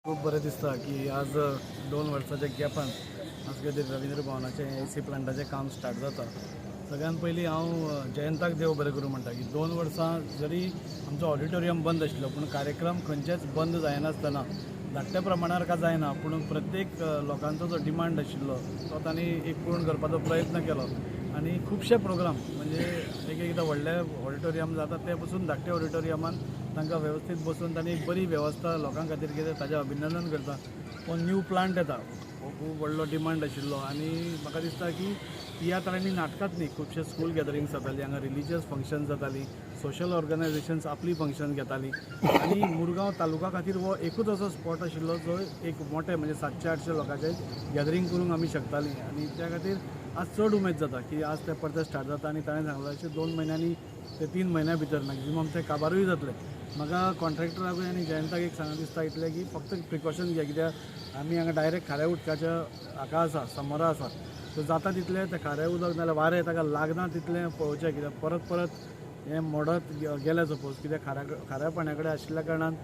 खूब बरें दिसता की आज 2 वर्साच्या गॅपान आज कितें रविंद्र भवनाचें एसी प्लांटाचें काम स्टार्ट जाता. सगळ्यान पयलीं हांव जयंताक देव बरें करूं म्हणटा की 2 वर्सां जरी आमचो ऑडिटोरियम बंद आशिल्लो, पूण कार्यक्रम खंयचेच बंद जायनासतना, धाकट्या प्रमाणार का जायना, पूण प्रत्येक लोकांचो जो डिमांड आशिल्लो तो तांणी एक पूर्ण करपाचो प्रयत्न केलो. आनी खुबशे प्रोग्राम, म्हणजे एक एकदां व्हडले ऑडिटोरियम जाता, ते पसून धाकटे ऑडिटोरियमान तांकां वेवस्थीत बसून तांणी एक बरी वेवस्था लोकां खातीर केली, ताजें अभिनंदन करता. हो न्यू प्लांट येता, हो खूब व्हडलो डिमांड आशिल्लो. आनी म्हाका दिसता की तियात्र आनी नाटकांच न्ही, खुबशे स्कूल गॅदरिंग्स जातालीं हांगा, रिलिजियस फंक्शन जातालीं, सोशल ऑर्गनायझेशन्स आपली फंक्शन घेतालीं. आनी मुरगांव तालुका खातीर हो एकूच असो स्पॉट आशिल्लो जो एक मोठे, म्हणजे 700-800 लोकांचें गॅदरींग करूंक आमी शकतालीं. आनी त्या खातीर आज चड उमेद जाता की आज तें परतें स्टार्ट जाता. आनी ताणें सांगलां अशें 2 म्हयन्यांनी ते 3 म्हयन्या भितर मॅक्झिमम तें काबारूय जातलें. म्हाका कॉन्ट्रॅक्टराकूय आनी जयंताक एक सांगूं दिसता इतलें की फक्त प्रिकॉशन घे, कित्याक आमी हांगा डायरेक्ट खाऱ्या उदकाच्या हाका आसा, समोरा आसा. सो जाता तितलें तें खारें उदक नाल्यार वारें ताका लागना तितलें पळोवचें, कित्याक परत परत हें मोडत गेलें सपोज, कित्याक खाऱ्या खाऱ्या पाण्या कडेन आशिल्ल्या कारणान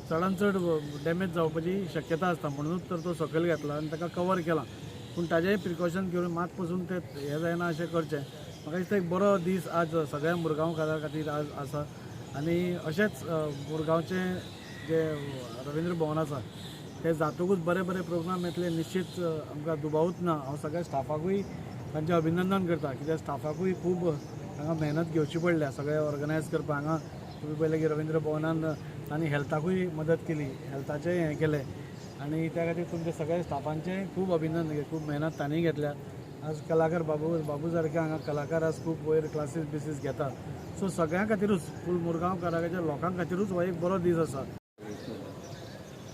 चडान चड डॅमेज जावपाची शक्यता आसता. म्हणूनच तर तो सकयल घेतला आनी ताका कवर केला, पूण ताजेंय प्रिकॉशन घेवन मात पसून तें हें जायना अशें करचें. म्हाका दिसता एक बरो दीस आज सगळ्या मुरगांवकारां खातीर आज आसा. आनी अशेंच मुरगांवचें जें रविंद्र भवन आसा तें जातकूच बरे बरे प्रोग्राम येतले निश्चीत, आमकां दुबावूच ना. हांव सगळ्या स्टाफाकूय तांचें अभिनंदन करता, कित्याक स्टाफाकूय खूब हांगा मेहनत घेवची पडल्या सगळें ऑर्गनायज करपाक. हांगा तुमी पळयलें की रविंद्र भवनान तांणी हेल्थाकूय मदत केली, हेल्थाचेंय हें केलें. आनी त्या खातीर तुमच्या सगळ्या स्टाफांचें खूब अभिनंदन, खूब मेहनत तांणी घेतल्या. आज कलाकार बाबू बाबू सारके हांगा कलाकार आज खूब वयर क्लासीस बिसीस घेता. सो सगळ्यां खातिरूच, फूल मुरगांवकाराच्या लोकां खातिरूच हो एक बरो दीस आसा.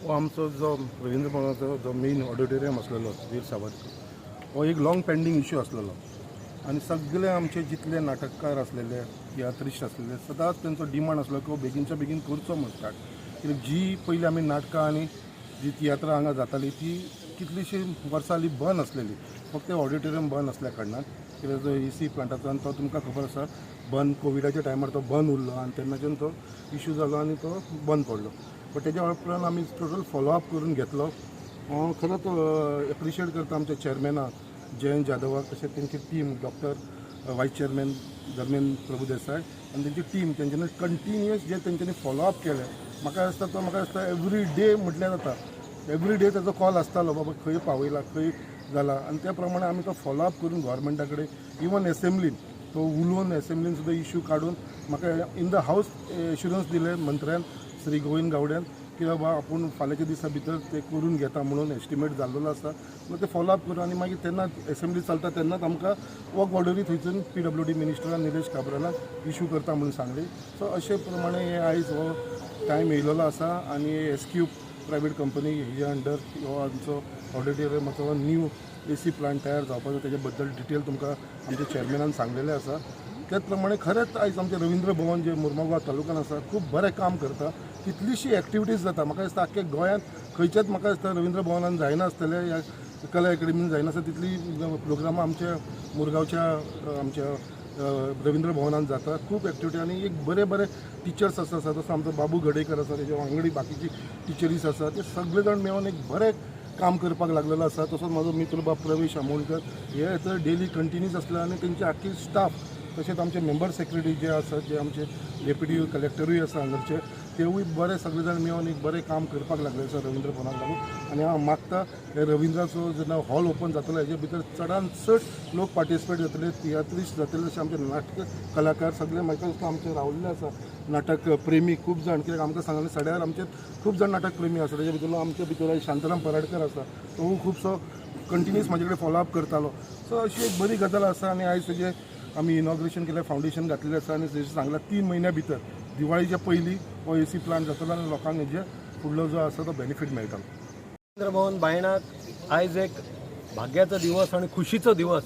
हो आमचो जो रविंद्र भवनाचो जो मेन ऑडिटोरियम आसलेलो वीर सावरकर, हो एक लाँग पेंडींग इशू आसलेलो. आनी सगळे आमचे जितले नाटककार आसलेले, तियात्रिस्ट आसलेले, सदांच तेंचो डिमांड आसलो की हो बेगीनच्या बेगीन करचो म्हूण स्टार्ट, कित्याक जी पयलीं आमी नाटकां आनी जी तियात्रां हांगा जाताली ती कितलीशीं वर्सां जालीं बंद आसलेली, फक्त ऑडिटोरियम बंद आसल्या कारणान. कित्याक जो एसी प्लांटाचो आनी तो तुमकां खबर आसा, बंद कोविडाच्या टायमार तो बंद उरलो आनी तेन्नाच्यान तो इशू जालो आनी तो बंद पडलो. बट तेज्या उपरांत आमी टोटल फॉलोअप करून घेतलो. हांव खरोच एप्रिशिएट करता आमच्या चेअरमॅनाक जयंत जाधवाक, तशेंच तेंची team, doctor vice chairman Dharmendra Prabhudesai आनी तेंची टीम. तेंच्यांनी कंटिन्युअस जे तेंच्यांनी फॉलोअप केलें, म्हाका दिसता तो म्हाका दिसता एवरी डे म्हटल्यार जाता, एवरी डे ताचो कॉल आसतालो, बाबा खंय पावयला, खंय जाला. आनी त्या प्रमाणे आमी तो फॉलोअप करून गव्हर्मेंटा कडेन, इवन एसेंब्लीन तो उलोवन, एसेंब्लीन सुद्दां इशू काडून म्हाका इन the house एश्युरन्स दिले मंत्र्यान श्री गोविंद गावड्यान की बाबा आपूण फाल्यांच्या दिसा भितर ते करून घेता म्हणून. एस्टिमेट जाल्लेलो आसा, मागीर ते फॉलोअप करून आनी मागीर तेन्ना एसेंब्ली चलता तेन्नाच आमकां वर्क ऑर्डरी थंयसून पीडब्ल्यूडी मिनिस्टरान निलेश काब्रालान इशू करता म्हणून सांगली. सो अशे प्रमाणे हे आयज हो टायम येयलेलो आसा. आनी एस क्यू प्रायवेट कंपनी हेज्या अंडर हो आमचो ऑडिटोरियमाचो न्यू एसी प्लांट तयार जावपाचो, तेजे बद्दल डिटेल तुमकां आमच्या चेअरमॅनान सांगलेलें आसा. त्याच प्रमाणे खरेंच आयज आमचें रवींद्र भवन जें मुरमुगांव तालुक्यान आसा, खूब बरें काम करता. कितलीशी एक्टिविटीज जाता. म्हाका दिसता आख्खे गोंयांत खंयच्याच म्हाका दिसता रवींद्र भवनान जायना आसतलें ह्या कला एकेडमीन जायना आसता तितली प्रोग्रामां आमच्या मुरगांवच्या आमच्या रवींद्र भवनान जाता. खूब एक्टिविटी आनी एक बरे बरे टिचर्स आसा, जसो आमचो बाबू गडेकर आसा, तेजे वांगडी बाकीची टिचरीस आसा, ते सगळे जाण मेळून एक बरें काम करपाक लागलेलो आसा. तसोच म्हाजो मित्र बाब प्रवेश आमोणकर हे तर डेली कंटिन्यूस आसले आनी तेंची आख्खी स्टाफ, तशेंच आमचे मेंबर सेक्रेटरी जे आसात, जे आमचे डेप्युटी कलेक्टरूय आसा हांगाचे, तेवूय बरे सगळे जाण मेळून एक बरें काम करपाक लागले आसा रवींद्र भवनाक लागून. आनी हांव मागता, हे रवींद्राचो जेन्ना हॉल ओपन जातलो, हेजे भितर चडान चड लोक पार्टिसिपेट जातले, तियात्रिस्ट जातले, तशें आमचे नाटक कलाकार सगळे. म्हाका दिसता आमचे रावल्ले आसा नाटक प्रेमी खूब जाण, कित्याक आमकां सांगलें सड्यार आमचे खूब जाण नाटक प्रेमी आसा. तेजे भितरलो आमच्या भितर शांताराम पराडकर आसा, तो खुबसो कंटिन्युअस म्हाजे कडेन फॉलोअप करतालो. सो अशी एक बरी गजाल आसा. आनी आयज तेजें आमी इनॉग्रेशन केलें, फावंडेशन घातलेलें आसा. आनी जशें सांगलां, 3 म्हयन्या भितर, दिवाळीच्या पयलीं हो एसी प्लांट जातलो आनी लोकांक हेजे फुडलो जो आसा तो बेनिफीट मेळटलो. रवींद्र भवन बायणाक आयज एक भाग्याचो दिवस आणि खुशीचो दिवस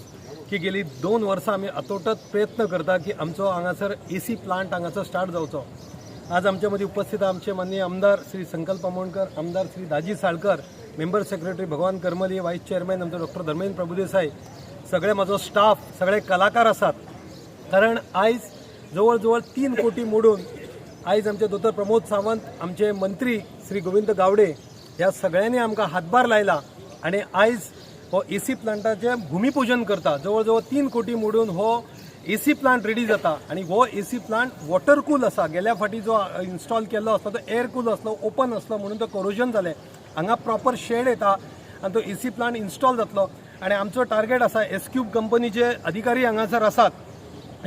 की गेली 2 वर्सां आमी अतोटत प्रयत्न करता की आमचो हांगासर एसी प्लांट हांगासर स्टार्ट जावचो. आज आमच्या मदीं उपस्थित आमचे माननीय आमदार श्री संकल्प आमोणकर, आमदार श्री दाजी साळकर, मेंबर सेक्रेटरी भगवान करमली, वायस चेअरमॅन आमचो डॉक्टर धर्मेंद्र प्रभुदेसाय, सगळे म्हाजो स्टाफ, सगळे कलाकार आसात. कारण आयज जवळ जवळ 3 कोटी मोडून आयज आमचे दोतोर प्रमोद सावंत, आमचे मंत्री श्री गोविंद गावडे ह्या सगळ्यांनी आमकां हातभार लायला आनी आयज हो एसी प्लांटाचें भुमीपुजन करता. जवळ जवळ 3 कोटी मोडून हो एसी प्लांट रेडी जाता आनी हो एसी प्लांट वॉटर कूल आसा. गेल्या फावटी जो इन्स्टॉल केल्लो आसलो तो एअर कूल आसलो, ओपन आसलो, म्हणून तो कोरोजन जालें. हांगा प्रॉपर शेड येता आनी तो एसी प्लांट इन्स्टॉल जातलो. आनी आमचो टार्गेट आसा, एस क्यूब कंपनीचे अधिकारी हांगासर आसात,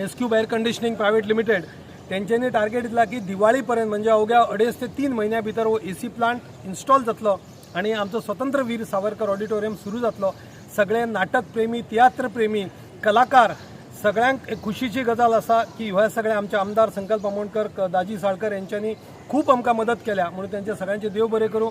S cube air conditioning private limited, तेंच्यांनी टार्गेट दिला की दिवाळी पर्यंत, म्हणजे अवघ्या 2.5 ते 3 म्हयन्या भितर हो एसी प्लांट इन्स्टॉल जातलो आनी आमचो स्वतंत्र वीर सावरकर ऑडिटोरियम सुरू जातलो. सगळे नाटक प्रेमी, तियात्र प्रेमी, कलाकार सगळ्यांक एक खुशीची गजाल आसा की ह्या सगळे आमचे आमदार संकल्प आमोणकर, दाजी साळकर यांच्यांनी खूब आमकां मदत केल्या, म्हणून त्यांचे सगळ्यांचे देव बरें करूं.